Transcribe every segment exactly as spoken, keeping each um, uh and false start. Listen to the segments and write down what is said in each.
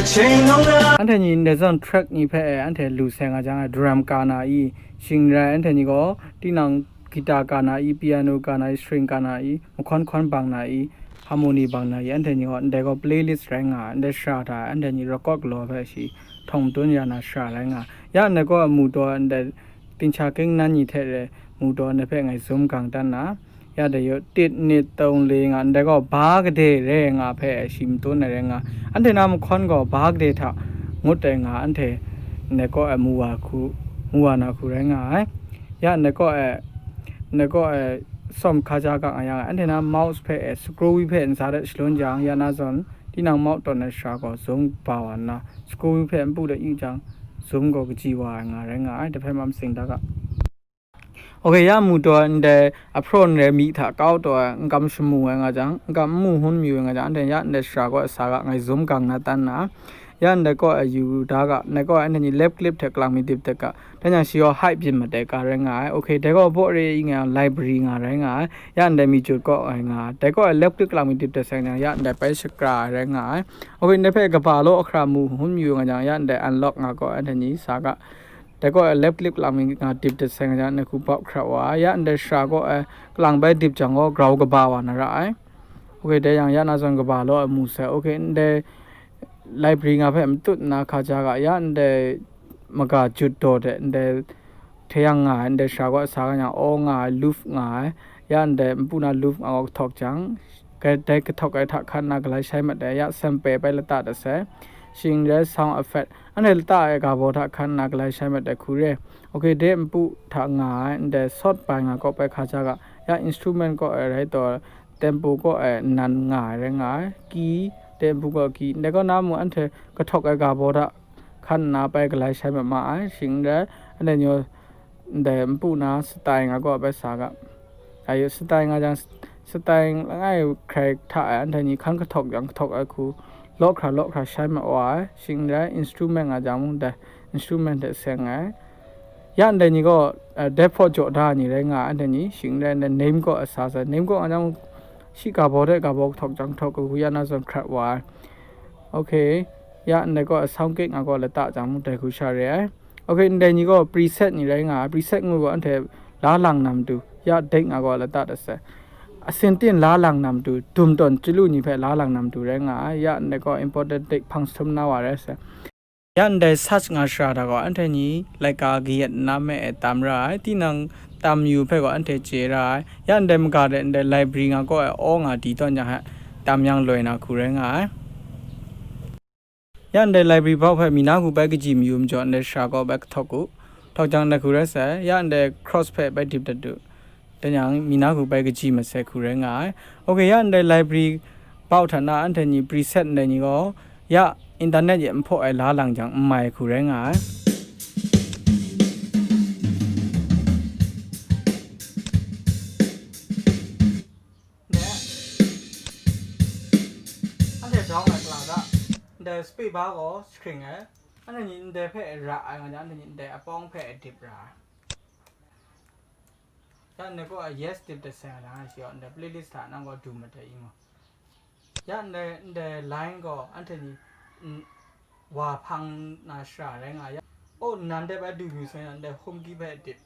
Anhte ni ndai zawn track ni hpe anhte lu sai nga jang, drum ka na i, shing rai anhte ni gaw tinang guitar ka na i, piano ka na i, string ka na i, mahkawn hkawn bang na i, harmony bang na i, anhte ni gaw ndai gaw playlist rai nga ai, ndai shara hta anhte ni record galaw hpe shi htawng matun ya na shara rai nga ai. Ya ndai gaw amu taw ndai tincha king nan ni hte re mu taw ndai hpe ngai zum gang dan na, ya dai yaw tit nit tawng le nga ndai gaw ba gade re nga hpe shi matun ai rai nga. Anhte na mahkawn gaw ba gade hta ngut ai nga, anhte ndai kaw ai mu wa hku, mu wa na hku rai nga ai. Ya ndai kaw ai, ndai kaw ai sawm hkaja ga nga yang, anhte na mouse hpe ai screw wheel hpe ntsa de shalun jang, ya na zawn tinang mauh tawn ai shara gaw zum ba wa nna, screw wheel hpe npu de yu jang, zum gaw kaji wa ai nga rai nga ai, dai hpe mam sing da ga. Ok, ya mu taw ndai ahpraw ndai myi hta kau taw ai n kam shamu ai nga jang, n kam n mu hun mayu ai nga jang, anhte ya ndai shara kaw sa ga ngai zum gang na tan na, ya ndai kaw ai yu da ga, ndai kaw ai anhte ni lap clip hte kalang mi dip tek ga, dan yang shi gaw high byin matai ka rai nga ai. Ok, dai gaw baw re i nga yang library nga rai nga ai, ya ndai mi jut kaw ai nga ai. Dai kaw ai lap clip kalang mi dip tek sai jang, ya ndai pai shakra ai rai nga ai. Ok, ndai hpe kaba law ahkra mu hun mayu nga jang, ya ndai unlock nga kaw ai anhte ni sa ga. Dai kaw ai lap clip lang mi nga dip dat sai nga jang, ndai hku bap hkra wa ai. Ya ndai shara kaw ai kalang bai dip jang gaw, grau kaba wa na ra ai. Ok, dai yang ya na zawn kaba law ai mu sai. Ok, ndai library nga hpe matut nna hkaja ga, ya ndai maga jut daw de, ndai hte yang nga ai, ndai shara kaw sa ga yang, aw nga ai, luf nga ai, ya ndai npu na luf nga gaw kahtawk jang, dai kahtawk ai hta hkan nna galai shai mat ai, ya sampe bai lata dat sai. Shing rai sound effect, anhte lata ai ga baw hta hkan nna galai shai mat ai hku re. Ok, de npu hta nga ai, ndai sawt bai nga kaw bai hkaja ga, ya instrument kaw ai rai taw, tempo kaw ai nnan nga ai rai nga ai, ki, de npu kaw ki, ndai kaw na mu anhte kahtawk ai ga baw hta hkan nna bai galai shai mat ma ai, shing rai, anhte ni gaw ndai npu na satai nga kaw bai sa ga. Ayu, satai nga jang, satai langai hkrai hta ai, anhte ni hkan kahtawk jang kahtawk ai hku, law hkra law hkra shai mat wa ai, shing rai, instrument nga jang mung dai, instrument hte seng ai. Ya ndai ni gaw, eh, dep hpaw jaw da ni rai nga ai, anhte ni, shing rai, ndai name kaw a sa sai, name kaw nga jang mung, shi ga baw hte ga baw kahtawk jang kahtawk ai hku ya na zawn hkrat wa ai. Ok, ya ndai kaw a sound kit nga kaw lata jang mung dai hku sha re ai. Ok, ndai ni gaw preset ni rai nga ai, preset ngu gaw anhte la lang na matu, ya date nga gaw lata dat sai. Asin tin la lang na matu, dum tawn chyalu ni hpe la lang na matu rai nga ai, ya ndai gaw important date hpang sum na wa rai sai. Ya ndai search nga shara hta gaw, anhte ni laika kayat nna me ai tam ra ai, tinang tam yu hpe gaw anhte chye ra ai. Ya ndai maga de ndai library nga kaw ai aw nga di tawn jang hta tam yang loi na hku rai nga ai. Ya ndai library bau hpe mi na hku bai kaji mayu majaw, ndai shara kaw bai kahtawk u. Htawk jang ndai hku rai sai, ya ndai cross hpe bai dip dat u. Dan yang, mi na hku bai kaji masai hku rai nga ai. Ok, ya ndai library bau hta na anhte ni preset ndai ni gaw, ya internet e nhpaw ai la lang jang n mai hku rai nga ai. Ndai, anhte browse ai kala ga, ndai space bar gaw screen ai, anhte ni ndai hpe ra ai nga jang, anhte ni ndai apawng hpe dip ra ai. Ya ndai kaw yes dip dat sai nga jang, shi gaw ndai playlist hta nang gaw du mat ai i mu. Ya ndai, ndai line gaw anhte ni, mm, wa hpang na shara rai nga ya. O, nan dep ai du mi sai na, ndai home key hpe dip.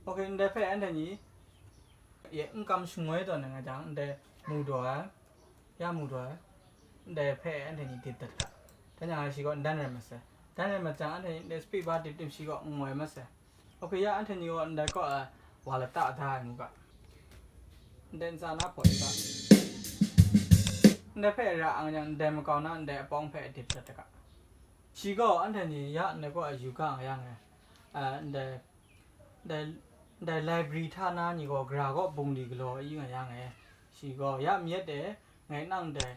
Ok, ndai hpe anhte ni, ye, n kam shangoi tawn ai nga jang, ndai mu daw ai, ya mu daw ai, ndai hpe anhte ni dip dat ga. Dan yang shi gaw ndan rai masai. Dan rai mat jang, anhte ni ndai space bar dip tim shi gaw n ngoi masai. Ok, ya anhte ni gaw ndai kaw, a, wa lata da ai ngu ga. Ndai ntsa na hpaw i ga. Ndai hpe ra ang yang, ndai makau na ndai apawng hpe dip dat ga. Shi gaw anhte ni ya ndai kaw a yu ga nga yang e. A, ndai, ndai, ndai library hta na ni gaw gara kaw bungli galaw i nga yang e. Shi gaw ya myit e, ngai nang ndai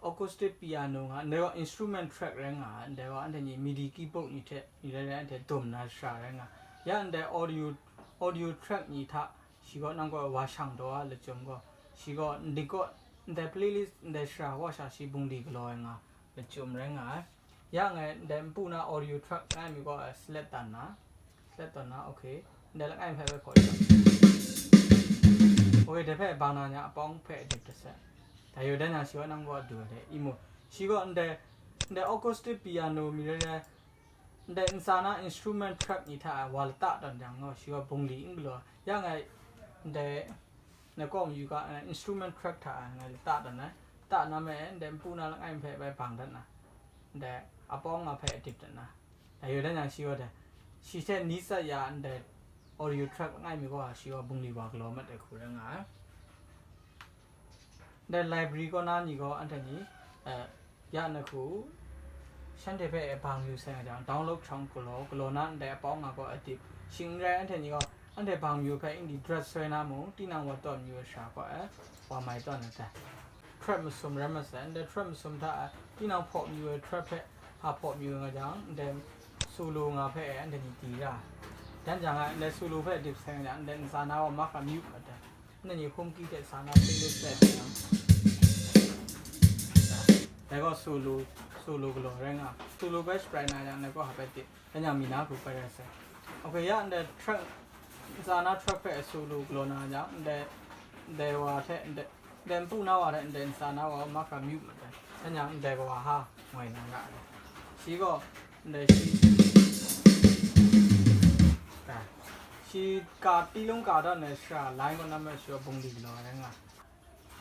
acoustic piano nga, ndai gaw instrument track rai nga, ndai gaw anhte ni midi keyboard ni hte, ni rai rai anhte dum na shara rai nga. Ya ndai audio, audio track ni hta, shi gaw nang gaw wa shang taw a lachyum gaw, shi gaw ndai kaw, ndai playlist, ndai shara kaw sha shi bungli galaw ai nga, lachyum rai nga ai. Ya ngai ndai npu na audio track ngai mi gaw, eh, select dan na, select dan na, ok. Ndai langai hpe bai hkaw i ga. Ok, dai Hpe bang na nya apawng hpe dip dat sai. Dai yawdan yang shi gaw nang gaw du ai hte, i mu, shi gaw ndai, ndai acoustic piano mi rai rai, ndai ntsa na instrument track ni hta wa lata tawn jang gaw, shi gaw bungli n galaw, ya ngai ndai na kaw mayu ga, eh, instrument track hta ngai lata tawn ai, lata na me, ndai npu na langai hpe bai bang dat na, ndai apawng nga hpe dip dat na, dai yawdan yang shi gaw dai, shi hte ni tsat ya ndai audio track langai mi gaw, shi gaw bungli wa galaw mat ai hku rai nga ai. Ndai library kaw na ni gaw anhte ni, eh, ya na hku, shanhte hpe bang yu sai nga jang, download hkrawng galaw, galaw na ndai apawng nga gaw a dip. Shing n rai, anhte ni gaw, anhte bang yu hpe indi drat soi na mung, tinang wa tawn yu ai sha gaw, eh, wa mai tawn ai dai. Track masum rai masai, ndai track masum hta, eh, tinang hpaw yu ai track hpe, ha hpaw yu nga jang, ndai solo nga hpe, eh, anhte ni di ra. Dan jang, eh, ndai solo hpe dip sai nga jang, ndai ntsa na wa mahkra mute mat ai. Nang ni hkum ki hte sa na playlist let yang. Dai gaw solo, solo galaw rai nga. Solo bai shaprai na yang, dai gaw hpa bai tip. Dai yang mi na hku bai rai sai. Ok, ya ndai track, ntsa na track hpe solo galaw na yang, ndai, ndai wa hte, ndai, ndai npu na wa hte, ndai ntsa na wa mahkra mute mat ai. Dai yang ndai gaw wa ha, ngoi na ra ai. Shi gaw, ndai shi, ka, shi ka, tilung ka dan ai shara, line kaw na me shi gaw bungli galaw ai rai nga.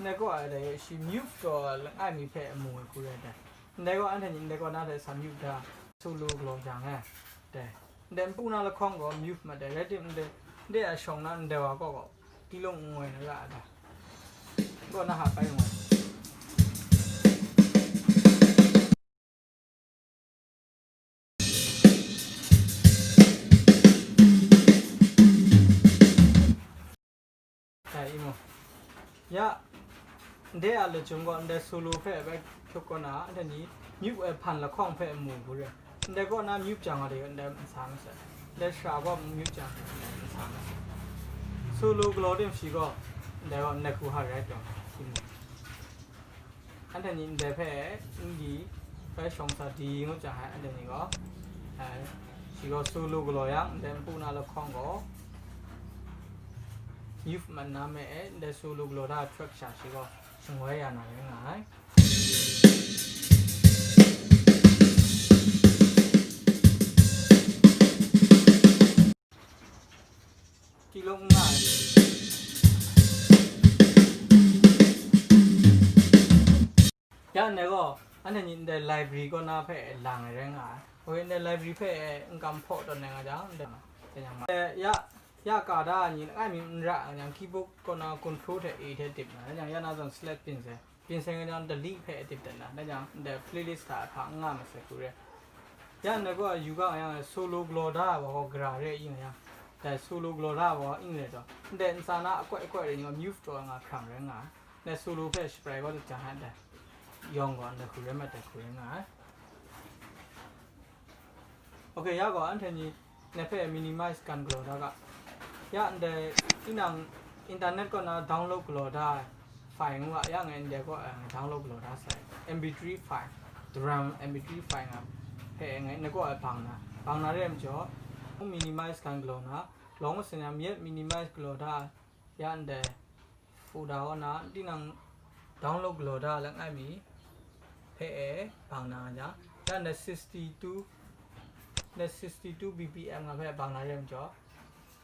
Ndai kaw ai dai, shi mute taw langai mi hpe mu ai hku rai dai. Ndai gaw anhte ni ndai kaw na hte sa mute da, solo galaw jang e. Dai. Ndai npu na lahkawng gaw mute mat dai, rai timung, ndai, ndai a shawng na ndai wa kaw gaw, tilung n ngoi na ra ai dai. Kaw na ha bai ngoi. Dai, i mu. Ya, ndai a lachyum gaw, ndai solo hpe bai hkyuk kaw na, anhte ni mute ai hpan lahkawng hpe mu hku re. Ndai kaw na mute jang wa de, ndai n sa masai. Ndai shara gaw mute jang, ndai n sa masai. Solo galaw tim shi gaw, ndai gaw ndai hku ha rai taw, i mu. Anhte ni ndai hpe n di, bai shawng sa di ngut jang, hai, anhte ni gaw, eh, shi gaw solo galaw yang, ndai npu na lahkawng gaw, mute mat na me e, ndai solo galaw da track sha shi gaw, shangoi ya na rai nga ai. Tilung n nga ai. Ya ndai gaw, anhte ni ndai library kaw na hpe lang ai rai nga ai. Ok, ndai library hpe n kam hpaw tawn ai nga jang, ndai ma, dai yang ma. Eh, ya, ya ka da ai ni langai mi n ra ai yang, keyboard kaw na control hte A hte dip na, dai yang ya na zawn select byin sai. Byin sai nga jang, delete hpe dip dat na, dai jang, ndai playlist hta hpa n nga masai hku re. Ya ndai gaw, yu ga yang, solo galaw da ai wa gaw, gara re ing yang, dai solo galaw da ai wa gaw, ing re taw, ndai ntsa na akoi akoi re ni gaw, mute taw nga hkrang rai nga ai. Ndai solo hpe shaprai kau dat jang, ndai yawng gaw, ndai hku rai mat, dai hku rai nga ai. Ok, ya gaw, anhte ni, ndai hpe minimize kan galaw da ga. Ya, ndai, tinang internet kaw na download galaw da ai file ngu ga, ya ngai ndai kaw, eh, ngai download galaw da sai. M P three file, drum M P three file nga hpe ngai ndai kaw, eh, bang na, bang na re ai majaw, minimize kan galaw na, lawng masin yang yet minimize galaw da ai, ya ndai, folder kaw na, tinang download galaw da langai mi hpe e bang na nga jang, ya ndai sixty-two, ndai sixty-two B P M nga hpe bang na re ai majaw,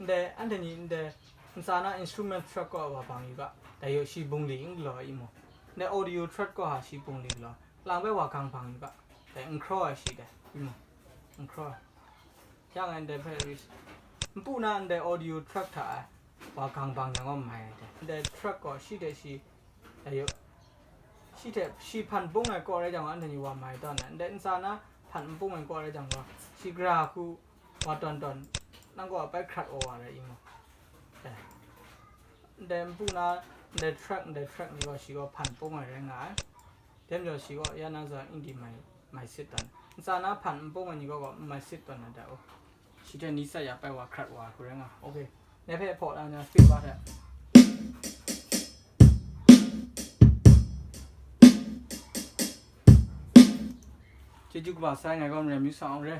ndai anhte ni ndai ntsa na instrument track kaw wa bang yu ga, dai yaw shi bungli n galaw ai i mu. Ndai audio track kaw ha shi bungli galaw, lang bai wa gang bang yu ga, dai n hkraw ai shi dai, i mu, n hkraw ai. Ya ngai ndai hpe ris-, npu na ndai audio track hta ai wa gang bang yang gaw mai ai dai. Ndai track gaw shi hte shi, dai yaw, shi hte shi hpan bung ai kaw rai jang gaw, anhte ni wa mai tawn ai. Ndai ntsa na hpan n bung ai kaw rai jang gaw, shi gara hku wa tawn tawn, nang gaw bai hkrat wa wa rai i mu. Dai. Ndai npu na, ndai track, ndai track ni gaw shi gaw hpan bung ai rai nga ai. Dai majaw shi gaw ya na zawn indi mai, mai sit tawn. Ntsa na hpan n bung ai ni gaw gaw n mai sit tawn na dai u. Shi hte ni tsat ya bai wa hkrat wa hku rai nga. Ok. Ndai hpe hpaw na nya speed wa hte. Chyeju kaba sai, ngai gaw Maria Myu Sa Awng re.